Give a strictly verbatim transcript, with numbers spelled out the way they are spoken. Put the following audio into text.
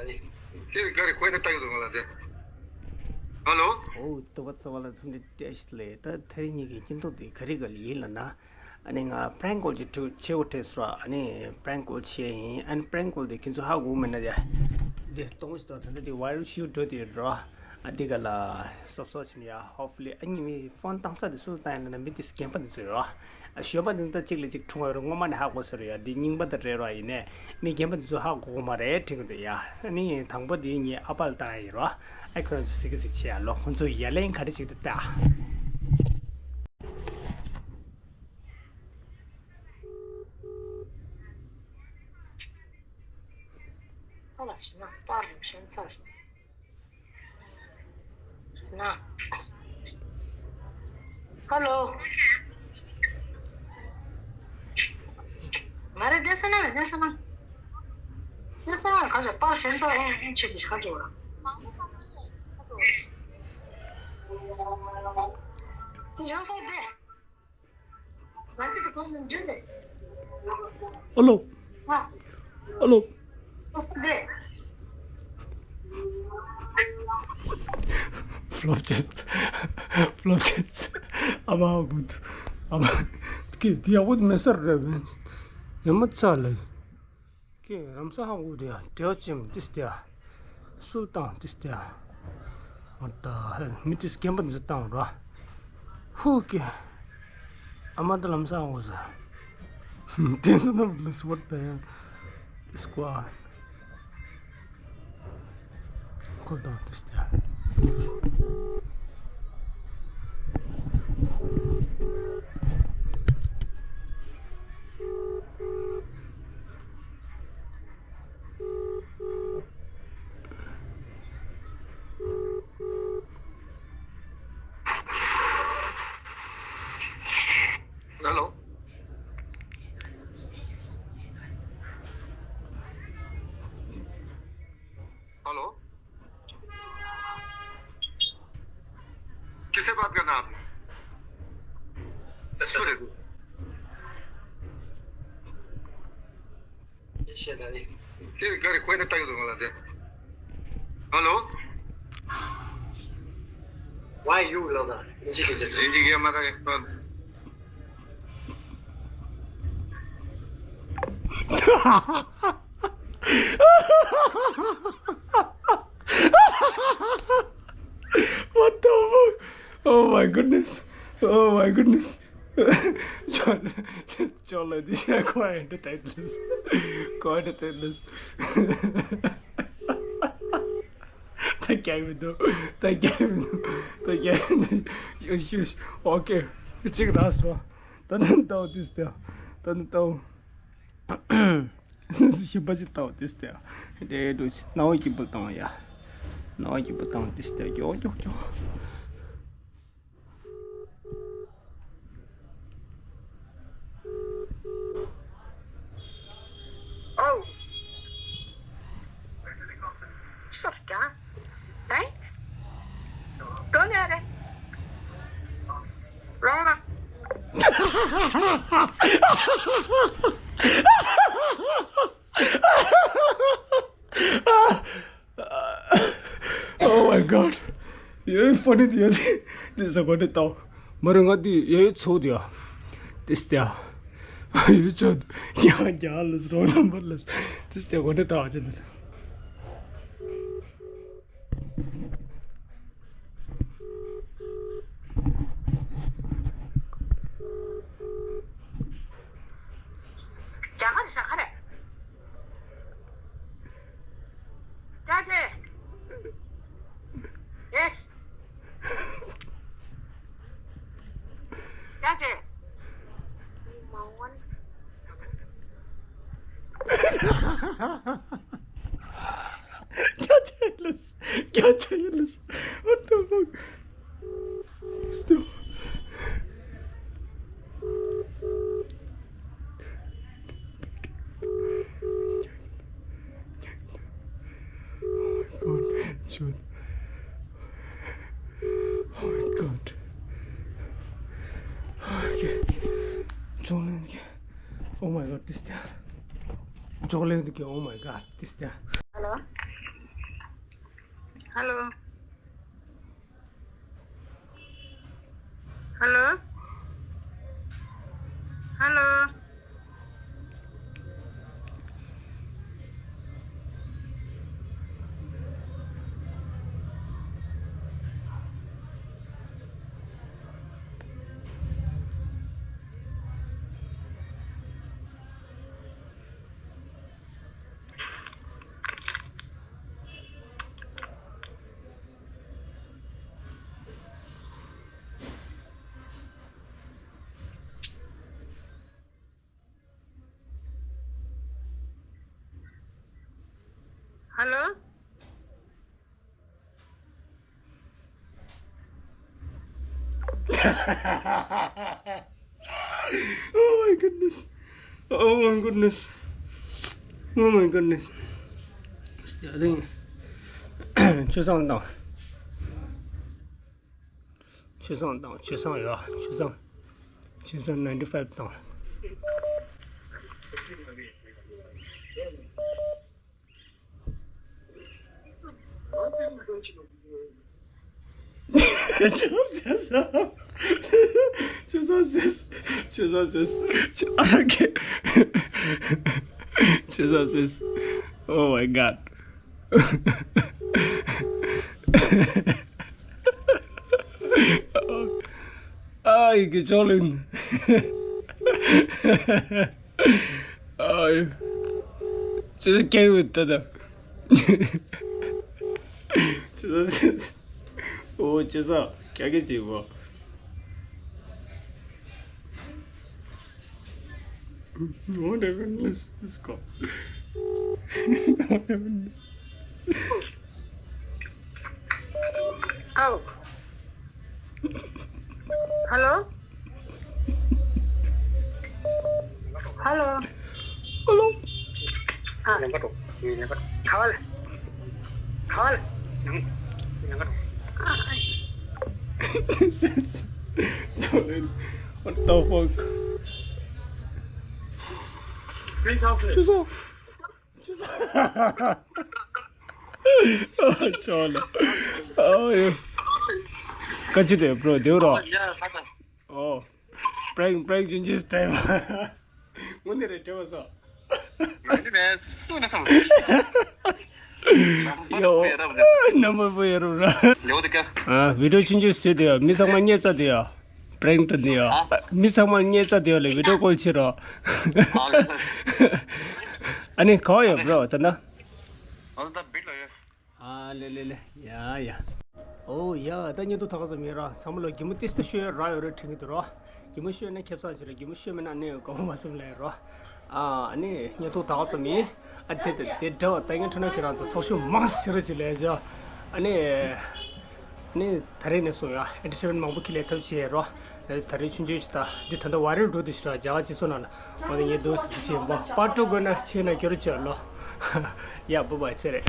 དེ་ག་རེ་ཁོས་ད་ལྟ་ཡོད་འདུག་ང་ལ་དེ། ཧ་ལོ། ཨོ། ལྟོ་བ་ཚ་བ་ལ་ཚུན་ཏེ་བཀྲ་ཤིས་བདེ་ལེགས། ད་ཐེ་རི་གཉིས་ཀྱི་སྙིང་སྟོབས་དེ་ག་རེ་ག་ལ་ཡིན་ལ་ན། ཨ་ནི་ང་པ་རེང་ཀོལ་གྱི་ཕྲུ་ཆེ་བོ་སྤྲད་སོང་ར། ཨ་ནི་པ་རེང་ཀོལ་བྱས་ཡིན། ཨ་ནི་པ་རེང་ཀོལ་དེ་ཁྱེད་ཚོ་ཧ་གོ་མེད་ན་ཡ། དེ་གཏོང་ཞིག་ཏོ་ད་ལྟ་དེ་ཝའི་རལ་ཤུ་འགྲོ་དེ་ཡོད་ར། ཨ་དེ་ག་ལ་སོབ་སོབ་བྱས་ནས་ཡ། ཧོབ་ལི་ཨ་ནི་མི་ཕོན་བཏང་ས་དེ་སུ་བཏང་ཡིན་ན་མི་དེ་རྒན་པ་དེ་ཚོ་ཡོད་ར། ཨ་གཞོན་པ་དེ་ཚོ་གཅིག་ལ་གཅིག་འཁྲུངས་ཡོད་ར། སྔོན་མ་ནས་ཧ་གོ་ས་རེད་ཡ། དེ་རྙིང་པ་དེ་རེད་ར། ཡིན་ནས་མི་རྒན་པ་དེ་ཚོ་ཧ་གོ་གོ་མ་རེད་དྲན་གི་འདུག་ཡ། ཨ་ནི་དང་པོ་དེ་ངའི་ཨ་ཕ་ལ་བཏང་ཡ་ཡིན་ར། ཨ་ཁོ་རང་ཚོ་གཟིགས་གི་གཟིགས་བྱས་ཡ། ལོ་ཁོང་ཚོ་ཡ་ལན་ག་རེ་བྱེད་ཀྱི་འདུག་ལྟ། ཨ་ལ་ཞིག་ན་པར་རིམ་ཤན་ཚར་ཞིག་ན། ཧ་ལོ། མ་རེད། བསྡད་སོང་ན་རེད། བསྡད་སོང་ན། བསྡད་སོང་ན་ག་ཚོད་པར་ཞན་ཚོ་ཨེ་ཨེ་ཆེ་གི་ཤ་ཚོ་ར། དེ་བྱང་སོང་བསྡད། ཨ་ལོ། ཨ་ལོ། ཕློབ་ཅེས། ཕློབ་ཅེས། ཨ་མ་གུད། ཨ་མ། ཀི་དེ་ཡག་པོ་མེད་ས་རེད། ཉི་མ་ཚ་ལ། ཀི་རམ་ས་ཧ་འུ་རེད། དེའོ་ཅིམ་ཏིས་ཏེ། སུལ་ཏང་ཏིས་ཏེ། What the hell? མི་ཏིས་རྒན་པ་འཛི་ཏང་ར། ཧུ་ཀི། ཨ་མ་ད་ལམ་ས་འོ་ཟ། ཏིས་ནམ་ལུས་what the hell? Squad. ཁོ་ཏང་ཏིས་ཏེ། Hello. Hello. किससे बात करना है आपने? सुन। དེ་ག་རེ་ཁོས་ད་ལྟ་ཡོད་འདུག་ང་ལ་དེ། Hello. Why you ལོ་ད། ཨིན་ཇི་གི་ཨིན་ཇི་གི་མ་ད་ཡོད། What the fuck? Oh my goodness. Oh my goodness. ཅོ་ལེ་འདི་ཤ་ཁོ་ཨེ་འདྲ་ཏེ་ལུས། ཁོ་ཨེ་འདྲ་ཏེ་ལུས། ད་རྒྱག་མི་འདུག་ད་རྒྱག་མི་འདུག་ད་རྒྱག་མི་འདུག་ཡོ་ཤུ་ཤུ། ཨོ་ཀེ། གཅིག་རག་སོང་། ད་ནི་ལྟ་བ་ཏིས་ཏེ། ད་ནི་ལྟ་བ། ཞིམ་པ་ཅིག་ལྟ་བ་ཏིས་ཏེ། རེད་འདུག་རྣ་བ་སྐྱིད་པོ་བཏང་ཡ། རྣ་བ་སྐྱིད་པོ་བཏང་ཏིས་ཏེ། ཀྱོག་ཀྱོག་ཀྱོག Oh. Sure, guy. Thank. Go, Nere. Rona. Oh my god. ཡོད་ཕོ་ནི་ཡོད་དེ་ཟ་གོ་ནི་ཏོ། མ་རུ་ང་དེ་ཡོད་ཚོ་དེ་ཡ། དེ་སྟེ་ཡ། ཡོད་ཚོ། ཡ་ཡ་ལ་རོ་ལ་མ་ལ། དེ་སྟེ་གོ་ནི་ཏོ་ཅི་ལ། རྒྱ་གར་རྒྱ་གར། ཀྱ་ཅེ། Yes. ཀྱ་ཅེ། མ་ཝན། ཀྱ་ཅེ་ལུས། ཀྱ་ཅེ་ལུས། What the fuck? Still. Oh my god, man, dude. Oh my god. Okay. Chocolate. Oh my god, this there. Chocolate. Oh my god, this there. Hello. Hello. Hello. Hello. Hello. Oh my goodness. Oh my goodness. Oh my goodness. I think ཆོས་བཟང་དང་། ཆོས་བཟང་དང་། ཆོས་བཟང་ཡོད། ཆོས་བཟང་། ཆོས་བཟང་ninety five དང་། ཆོས་བཟང་ཟེར། ཆོས་བཟང་ཟེར། ཆོས་བཟང་ཟེར། ཆོས། ཨ་ར་ཀེ། ཆོས་བཟང་ཟེར། Oh my God. ཨ་ཡི་གེ་ཅོག་ལིན། ཨ་ཡི། ཅི་སྐད་ཡོད་ད་ད། ཅི་ཟ་ཟ། ཨོ་ཅི་ཟ། ཀྱ་ཀྱ་ཅི་བོ། What happened? Let's, let's go. What happened? Oh. Hello? Hello? Hello? Ah. Call. Call. Ah, I see. What the fuck? ཅི་ཟ། ཅི་ཟ། ཅོག་ལ། ཨོ་ཡོ། ཀ་ཅི་དེ་བྲོ་དེ་རོ། ཨོ། prank prank ཅུན་ཅིས་ཊེམ། དངོས་གནས་རེད་དྲན་པ་སོ། ཡོ། རྣམ་པར་བུ་ཡ་རབ་ར། ལེའོ་དེ་ཀ། ཨ་བི་ཌིའོ་ཆུང་ཆུང་བཟོས་དེ་ཡ། མི་ཚང་མ་རྙེད་ཚར་དེ་ཡ། པྲེང་ཊི་འདི་ཡ། ཨ། མི་ཚང་མ་རྙེད་ཚར་དེ་ཡ་ལ་བི་ཌིའོ་ཀོལ་བྱེད་རོགས། ཨ་ནི་ག་བ་ཡོད་བྲོ་ད་ན། ཨ་ལེ་ལེ་ལེ། ཡ་ཡ། ཨོ་ཡ། ད་བརྙན་ཐུང་ད་ག་ཙམ་ཡིན་ར། ཚང་མ་ལ་གད་མོ་ཏིས་ཏི་ཤོད་ར་ཡོད་རེད་དྲན་གི་འདུག་ར། གད་མོ་ཤོད་ན་ཁེ་བཟང་བྱེད་ར། གད་མོ་ཤོད་མེད་ན་ནི་དགོངས་པ་མ་ཚོམ་ལས་ར། ཨ་ནི་བརྙན་ཐུང་ད་ག་ཙམ་ཡིན། ཨ་དེ་དེ་དེ་འདྲ་བ་ད་ངས་ཁྲོ་ན་ཁྱེད་རང་ཚོ་ཚོགས་ཞུགས་མང་ཞེ་ར་ཅིག་ལས་བྱ། ཨ་ནི། ནི་ད་རེས་ནས་བཟུང་ཡ་ཨེན་ཊར་ཊེན་མེན་ཊི་མང་པོ་ཁྱེད་ལས་ཐབས་བྱེད་རོགས། ད་རེས་ཆུང་ཆུང་ཞིག་ད་འདི་ད་ལྟ་བ་རེད་འགྲོ་དུ་ཞིག་ར་རྒྱ་གར་སྤྱི་ཚོགས་ནང་ལ་འོ་ན་ངས་འདུག་ཟེར་བྱེད་འབའ་པར་ཊི་ཊུ་དགོས་ན་ཆེ་ན་སྐྱོར་བྱེད་ལོ། ཡ་བུ་བ་ཚེ་རེད།